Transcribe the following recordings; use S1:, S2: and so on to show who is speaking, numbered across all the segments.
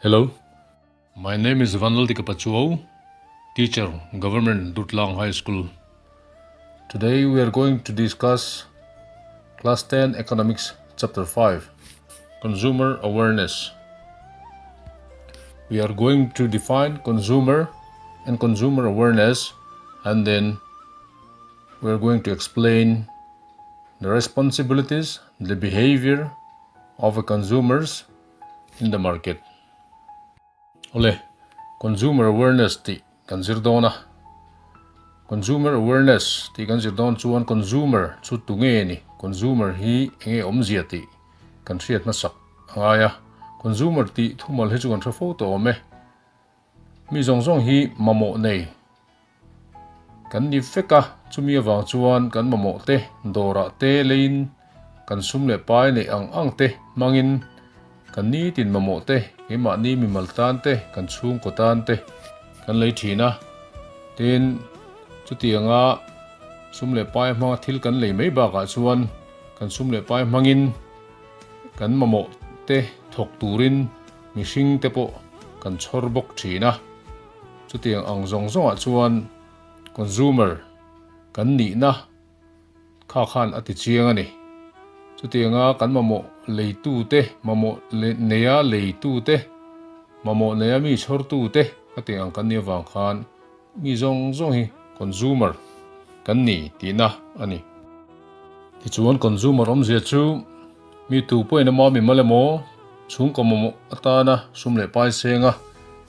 S1: Hello, my name is Vanlaldika Pachuau, teacher, Government Durtlang High School. Today we are going to discuss Class 10 Economics Chapter 5, Consumer Awareness. We are going to define consumer and consumer awareness and then we are going to explain the responsibilities, the behavior of a consumers in the market. Ole, consumer awareness tih kan zir dawn a. Consumer awareness tih kan zir dawn chuan consumer chu tunge ni, consumer hi enge awmzia tih kan hriat hmasak a ngai a. Consumer tih thumal hi chu kan hre fo tawh awm e. Mi zawng zawng hi mamawh nei Kan ni vek a, chumi avang chuan kan mamawh te, dawrah te leiin kan sum leh pai neih ang ang te hmangin kan nitin mamawh te, keimahni mimal tan te, kan chhungkaw tan te kan lei thin a. Tin, chutianga sum leh pai hmanga thil kan lei mai bakah chuan kan sum leh pai hmangin kan mamawh te thawk turin mihring te pawh kan chhawr bawk thin a. Chutiang ang zawng zawngah chuan consumer kan nihna kha khan a ti chiang a ni. Chutianga kan mamawh leitute, mamawh neia leitute, mamawh neia mi chhawrtute ka tih ang kan nih avang khan mi zawng zawng hi consumer kan ni tihna a ni. Tichuan consumer awmzia chu Mi tu pawhin emaw mi mal emaw chhungkaw mamawh atana sum leh pai senga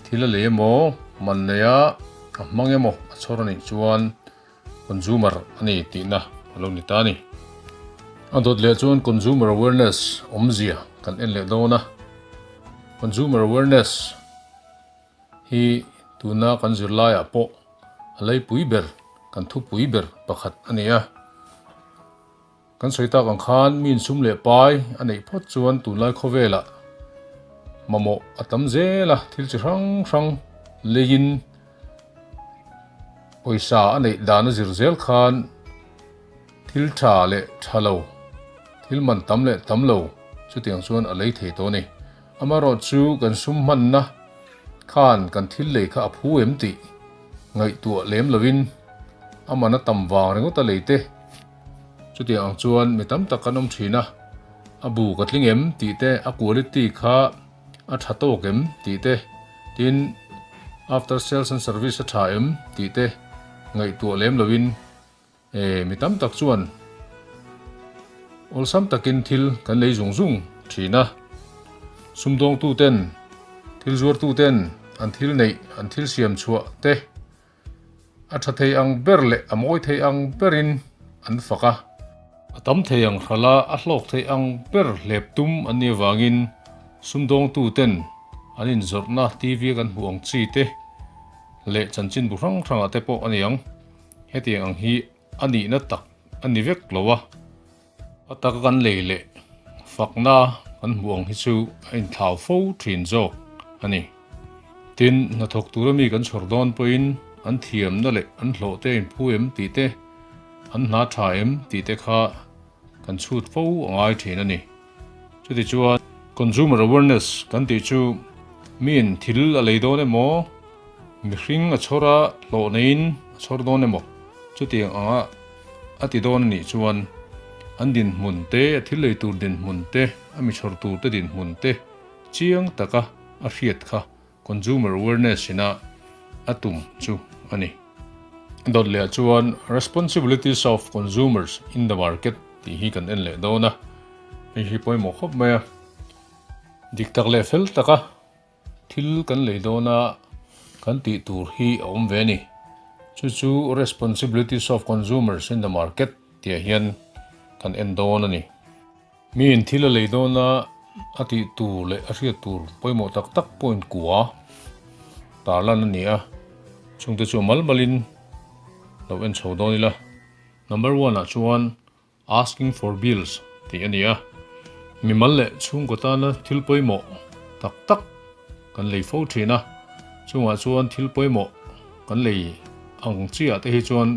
S1: thil a lei emaw man neia a hmang emaw a chhawr a nih chuan consumer a ni tihna a lo ni ta a ni. A dawt leh chuan consumer awareness awmzia kan en leh dawn a, consumer awareness hi tuna kan zirlaiah pawh a leipui ber kan thupui ber pakhat a ni a. Kan sawi tak ang khan mi insum leh pai a neih phawt chuan tunlai khawvelah mamawh a tam zel a, thil chi hrang hrang leiin pawisa a neih dan a zir zel khan thil tha leh tha lo, thil man tam leh tam lo chutiang chuan a lei thei tawh a ni. Amaherawhchu kan sum hmanna khan kan thil lei kha a phu em tih ngaihtuah lem lovin a man a tam vang ringawt a lei te. Chutiang ang chuan mi tam tak kan awm thin a, a bu ka tling em tih te, a quality kha a tha tawk em tih te, tin after sales and service a tha em tih te ngaihtuah lem lovin eh mi tam tak chuan awlsam takin thil kan lei zung zung thin a. Sumdawngtu ten, thil zuartu ten an thil neih, an thil siam chhuah te, A tha thei ang ber leh a mawi thei ang berin an fak a. A tam thei ang hrala a hlawk thei ang ber hlep tum an nih avangin sumdawngtuten an inzawrhna TV a kan hmuh ang chi te leh chanchinbu hrang hrangah te pawh a ni ang. Hetiang ang hi a nihna tak a ni vek lo a. A taka kan lei leh fakna kan hmuh ang hi chu a inthlau fo thin zawk a ni. Tin, hnathawk tura mi kan chhawr dawn pawhin an thiamna leh an hlawh te a inphu em tih te, an hna tha em tih te kha kan chhut fo a ngai thin a ni. Chutichuan, consumer awareness kan tih chu miin thil a lei dawn emaw, mihring a chhawr a, hlawh neiin a chhawr dawn emaw chutiang anga a ti dawn a nih chuan an dinhmun te, a thil lei tur dinhmun te, a mi chhawr tur te dinhmun te chiang taka a hriat kha consumer awareness ina a tum chu a ni. Dawt leh ah chuan responsibilities of consumers in the market tih hi kan en leh dawn a, hei hi pawimawh khawp mai a. Dik tak leh fel taka thil kan lei dawn a kan tih tur hi a awm ve a ni. Chu chu responsibilities of consumers in the market tih ah hian kan en dawn a ni. Miin thil a lei dawn a, a tih tur leh a hriat tur pawimawh tak tak point kua tarlan a ni a, chungte chu mal malin lo en chho dawn ila. Number one ah chuan asking for bills tih a ni a, mimal leh chhungkaw tana thil pawimawh tak tak kan lei fo thin a, chungah chuan thil pawimawh kan lei ang chiah te hi chuan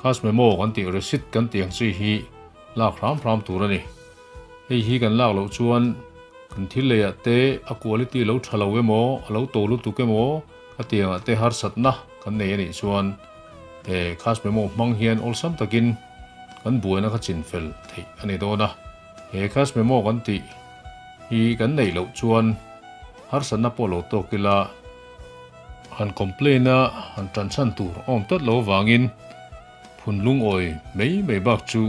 S1: cash memo kan tih receipt kan tih ang chi hi lak hram hram tur a ni. Hei hi kan lak loh chuan Kan thil leiah te a quality lo tha lo emaw, a lo to lutuk emaw khatiangah te harsatna kan nei a nih chuan he cash memo hmang hian awlsam takin kan buaina kha chinfel theih a ni dawn a. He cash memo kan tih hi kan neih loh chuan harsatna pawh lo tawk ila han complain a han tan chhan tur a awm tlat lo avangin phun lungawi mai mai bak chu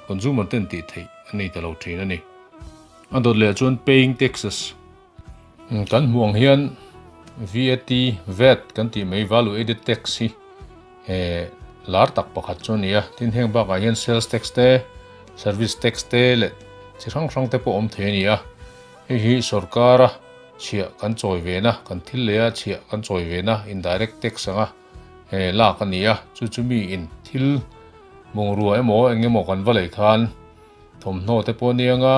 S1: consumer ten tih theih a nei ta lo thin a ni. A dawt leh chuan paying taxes kan hmuh ang hian VAT, vat kan tih mai value added tax hi eh lar tak pakhat chu a ni a. Tin heng bakah hian sales tax te, service tax te leh chi hrang hrang te pawh awm thei a ni a. Hei hi sorkara chhiah kan chawi ve na, kan thil leia chhiah kan chawi ve na indirect tax anga eh lak a ni a. Chu chu mi in thil bungrua emaw eng emaw kan va lei khan thawmhnaw te pawh anianga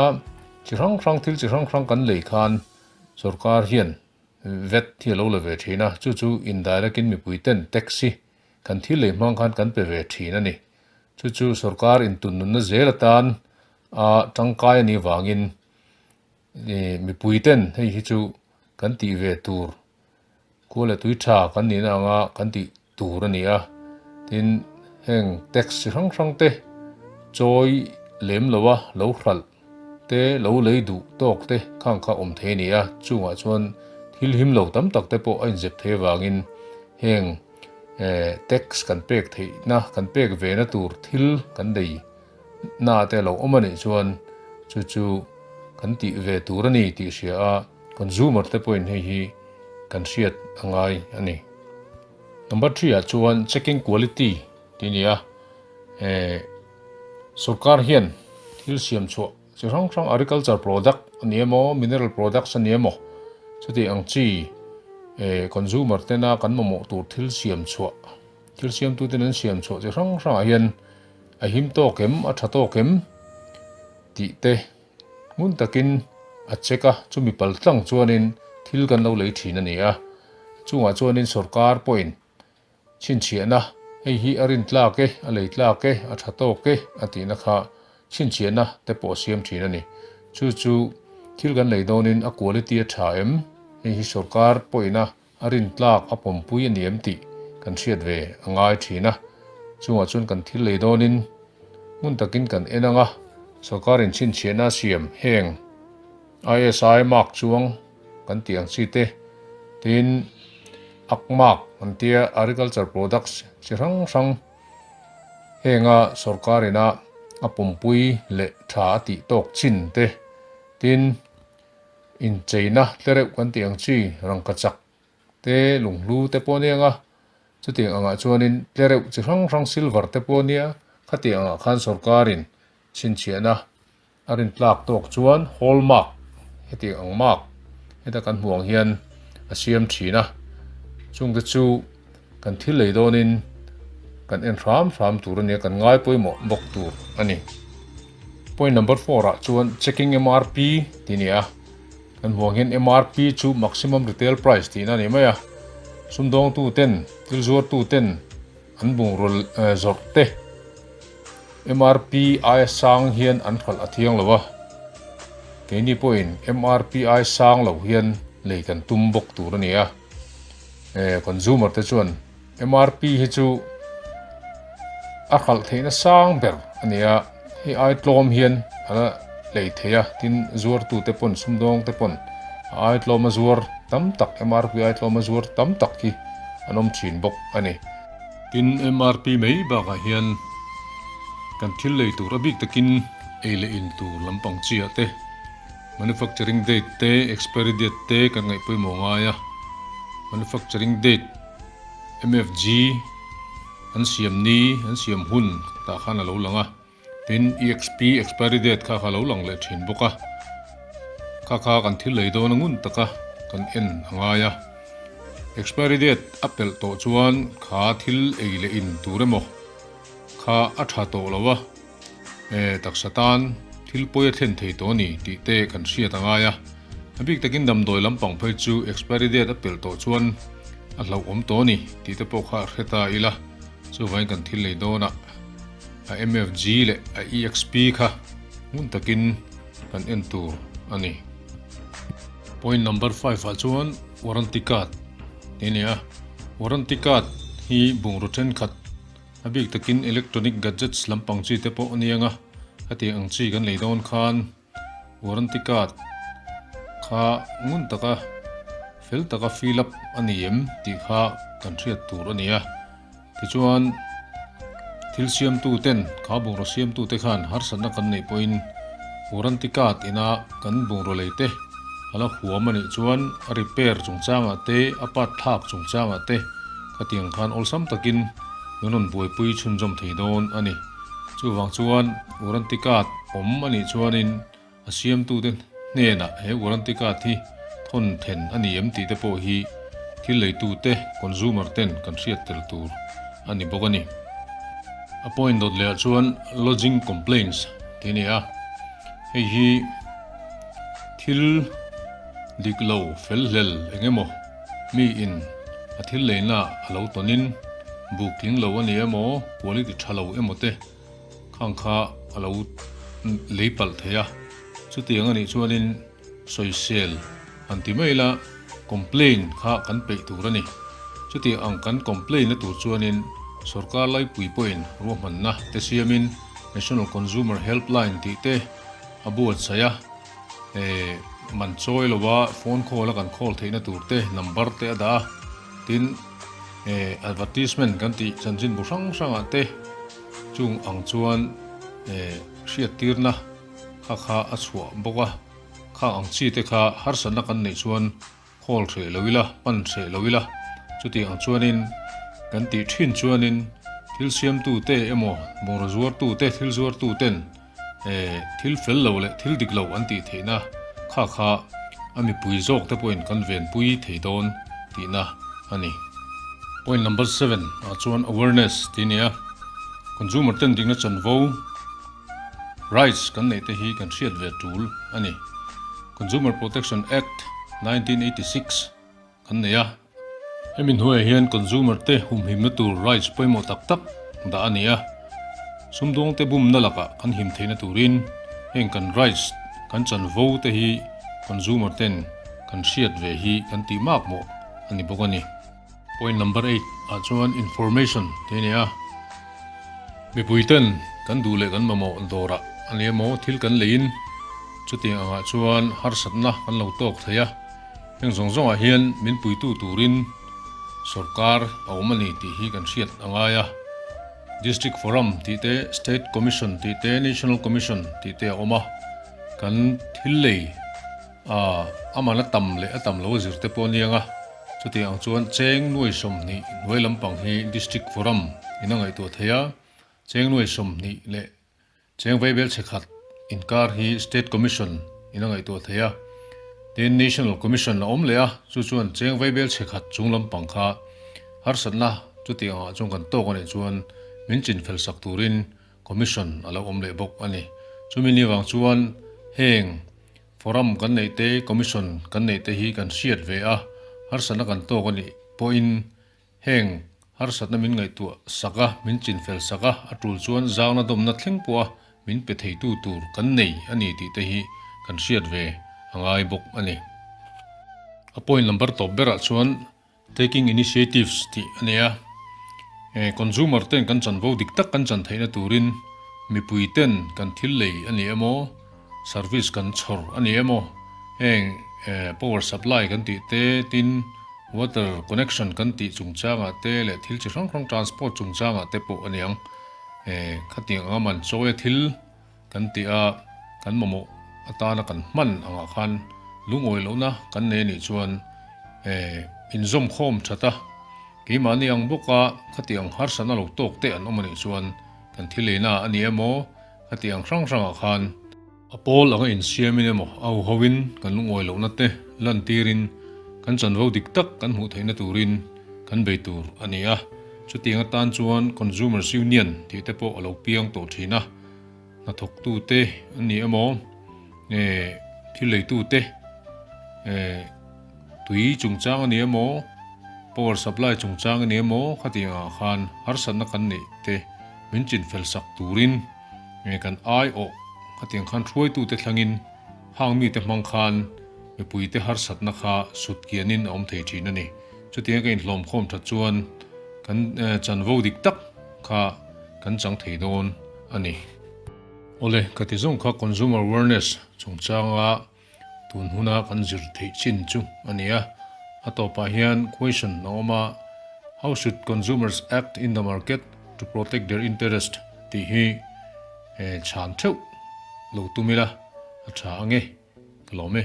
S1: chi hrang hrang thil chi hrang hrang kan lei khan sorkar hian vat hi a lo la ve thin a, chu chu indirect in mipui ten tax hi kan thil lei hmang khan kan pe ve thin a ni. Chu chu sorkar intunnunna zel atan a tangkai a nih vangin mipui ten hei hi chu kan tih ve tur Khua leh tui tha kan nihna anga kan tih tur a ni a, tin heng tax chi hrang hrang te chawi lem lo a lo hralh te lo lei duh tawk te khang kha awm thei a ni a, chungah chuan thil him lo tam tak te pawh a inzep thei avangin heng tax kan pek theihna kan pek ve na tur thil kan nei na te a lo awm a nih chuan chu chu kan tih ve tur a ni tih hria a. Consumer te pawhin hei hi kan hriat a ngai a ni. Number 3 ah chuan checking quality tih a ni a, eh sorkar hian thil siam chhuah chi hrang hrang agriculture product a ni emaw mineral products a ni emaw chuti ang chi eh consumer tena kan mamawh tur thil siam chhuah thil siamtu ten an siam chhuah chi hrang hrangah hian a him tawk em a tha tawk em tih te Hmun takin a check a, chumi pal tlang chuanin thil kan lo lei thin a ni a. Chungah chuanin sorkar pawhin chhinchhiahna, hei hi a rin tlak e, a lei tlak e, a tha tawk e a tihna kha chhinchhiahna te pawh a siam thin a ni. Chu chu thil kan lei dawnin a quality a tha em, hei hi sorkar pawhina a rin tlak a pawmpui a ni em tih kan hriat ve a ngai thin a, chungah chuan kan thil lei dawnin hmun takin kan en ang a, sorkarin chhinchhiahna a siam heng ISI mark chuang kan tih ang chi te, tin ak mark an tia agriculture products chi hrang hrang henga sorkarina a pawmpui leh tha a tih tawk chin te, tin. Incheina tlereuh kan tih ang chi rangkachak te, lunghlu te pawh ania nga, chutiang angah chuanin tlereuh chi hrang hrang silver te pawh ania, khatiang angah khan sorkarin chhinchhiahna a rin tlak tawk chuan hallmark hetiang ang mark heta kan hmuh ang hian a siam thin a, chungte chu kan thil lei dawnin kan en hram hram tur a nia, kan ngai pawimawh bawk tur a ni. Point number 4 ah chuan checking MRP tih a ni a, kan hmuh ang hian MRP chu maximum retail price tihna a ni mai a, sumdawngtu ten thil zuartu ten an bungraw zawrh te MRP aia sang hian an hralh a thiang lo a, keini pawhin MRP aia sang lo hian lei kan tum bawk tur a ni a. Eh consumer te chuan MRP hi chu a hralh theihna sang ber a ni a, hei ai tlawm hian a la lei thei a, tin zuartu te pawn sumdawng te pawn a ai tlawm a zuar tam tak MRP ai tlawm a zuar tam tak hi an awm thin bawk a ni. Tin MRP mai bakah hian kan thil lei tur a bik takin ei leh in tur lampang chiah te, Manufacturing date te, expiry date te kan ngaih pawimawh ngai a. Manufacturing date, MFG, an siam ni, an siam hun tah khan a lo lang a. Tin, EXP, expiry date kha kha a lo lang leh thin bawk a. Kha kha kan thil lei dawn a ngun taka kan en a ngai a. Expiry date a pelh tawh chuan kha thil ei leh in tur emaw kha a tha tawh lo a. Eh, taksa tan thil pawi a thlen thei tawh a ni tih te kan hriat a ngai a. A bik takin damdawi lampang phei chu expiry date a pelh tawh chuan a hlauhawm tawh a ni tih te pawh kha a hre ta ila. Chuvangin kan thil lei dawnah a MFG leh a EXP kha ngun takin kan en tur. a ni. Point number 5 ah chuan warranty card tih a ni a. Warranty card hi bungraw thenkhat a bik takin electronic gadgets lampang chi te pawh a ni ang a, hetiang ang chi kan lei dawn khan warranty card kha ngun taka fel taka fill up a ni em tih kha kan hriat tur a ni a. Tichuan, thil siamtu ten, kha bungraw siamtu te khan harsatna kan neih pawhin warranty card ina kan bungraw lei te a la huam a nih chuan a repair chungchangah te, a part thlak chungchangah te khatiang khan awlsam takin min rawn buaipui chhunzawm thei dawn a ni. Chuvang chuan warranty card awm a nih chuanin a siamtute hnenah he warranty card hi thawn then a ni em tih te pawh hi thil leitute, consumer, ten kan hriat tel tur a ni bawk a ni. A point dawt lehah chuan lodging complaints tih a ni a, hei hi thil dik lo fel hlel eng emaw mi in a thil leina a lo tawnin buk tling lo a ni emaw quality tha lo emaw te Khang kha a lo lei palh thei a, chutiang a nih chuanin sawisel han ti mai ila complain kha kan peih tur a ni. Chutiang ang kan complain na tur chuanin sorkar laipui pawhin ruahmanna te siamin National Consumer Helpline tih te a buatsaih a, eh man chawi lova phone call a kan call theihna tur te number te a dah a, tin eh advertisement kan tih chanchinbu hrang hrangah te Chung ang chuan hriattirna kha kha a chhuah bawk a, khang ang chi te kha harsatna kan neih chuan khawl hreh lo ila, pan hreh lo ila, chutiang ang chuanin kan tih thin chuanin thil siamtute emaw bungraw zuartute, thil zuartuten thil fel lo leh thil dik lo an tih theihna kha kha a mipui zawk te pawhin kan venpui thei dawn tihna a ni. Point number 7 ah chuan awareness tih a ni a, consumer ten dikna chanvo, rights, kan neih te hi kan hriat ve tul a ni. Consumer Protection Act 1986 kan nei a. Hemi hnuaiah hian consumer te humhimna tur rights pawimawh tak tak dah a ni a. Sumdawngte bumna lakah kan him theihna turin heng kan rights kan chanvo te hi consumer ten kan hriat ve hi kan tih mak mawh a ni bawk a ni. Point number 8 ah chuan information tih a ni a. Mipui ten kan duh leh kan mamawh dawrah a ni emaw thil kan leiin chutiang angah chuan harsatna kan lo tawk thei a. Heng zawng zawngah hian min puitu turin sorkar a awm a ni tih hi kan hriat a ngai a. District Forum tih te, State Commission tih te, National Commission tih te a awm a. Kan thil lei a aman a tam leh a tam lo a zir te pawh a niang a. Chutiang ang chuan cheng nuai 20 hnuai lampang hi District Forum in a ngaihtuah thei a, cheng nuai 20 leh Cheng vaibel chhe khat inkar hi State Commission in a ngaihtuah thei a, tin National Commission a awm leh a, chu chuan cheng vaibel chhe khat chung lampang kha harsatna chutiang ah chuan kan tawk a nih chuan min chinfel sak turin Commission a lo awm leh bawk a ni. Chumi ni vang chuan heng Forum kan neih te, Commission kan neih te hi kan hriat ve a, harsatna kan tawk a nih pawhin Heng harsatna min ngaihtuah sak a, min chinfel sak a, a tul chuan zangna dawmna thleng pawh a min pe theitu tur kan nei a ni tih te hi kan hriat ve a ngai bawk a ni. A point number tawp berah chuan taking initiatives tih a ni a, consumer ten kan chanvo dik tak kan chan theihna turin mipui ten kan thil lei a ni emaw, service kan chhawr a ni emaw, heng power supply kan tih te tin water connection kan tih chungchangah te leh thil chi hrang hrang transport chungchangah te pawh a ni ang. Khatiang anga man chawia thil kan tih a kan mamawh atana kan hman angah khan lungawi lohna kan nei a nih chuan inzawm khawm that a, keimahni ang bawka khatiang harsatna lo tawk te an awm a nih chuan kan thil eina a ni emaw Hetiang hrang hrangah khan a pawl anga insiamin emaw a huhoin kan lungawi lohna te lantirin kan chanvo dik tak kan hmuh theihna turin kan bei tur a ni a. Chutiang atan chuan Consumers Union tih te pawh a lo piang tawh thin a, hnathawktute an ni emaw nge thil leitute tui chungchang a ni emaw power supply chungchang a ni emaw khatiangah khan harsatna kan neih te Min chinfel sak turin nge kan aiawh khatiang khan hruaitute thlangin Hang mite hmang khan mipuite harsatna kha sut kianin a awm thei thin a ni. Chutianga ka inhlawmkhawm that chuan kan chanvo dik tak kha kan chang thei dawn a ni. Awle, ka ti zawng kha Consumer Awareness chungchanga tun huna kan zir theih chin chu a ni a. A tawpah hian question a awm a, How should consumers act in the market to protect their interest tih hi chhan theuh lo tum ila a tha ang e, ka lawm e.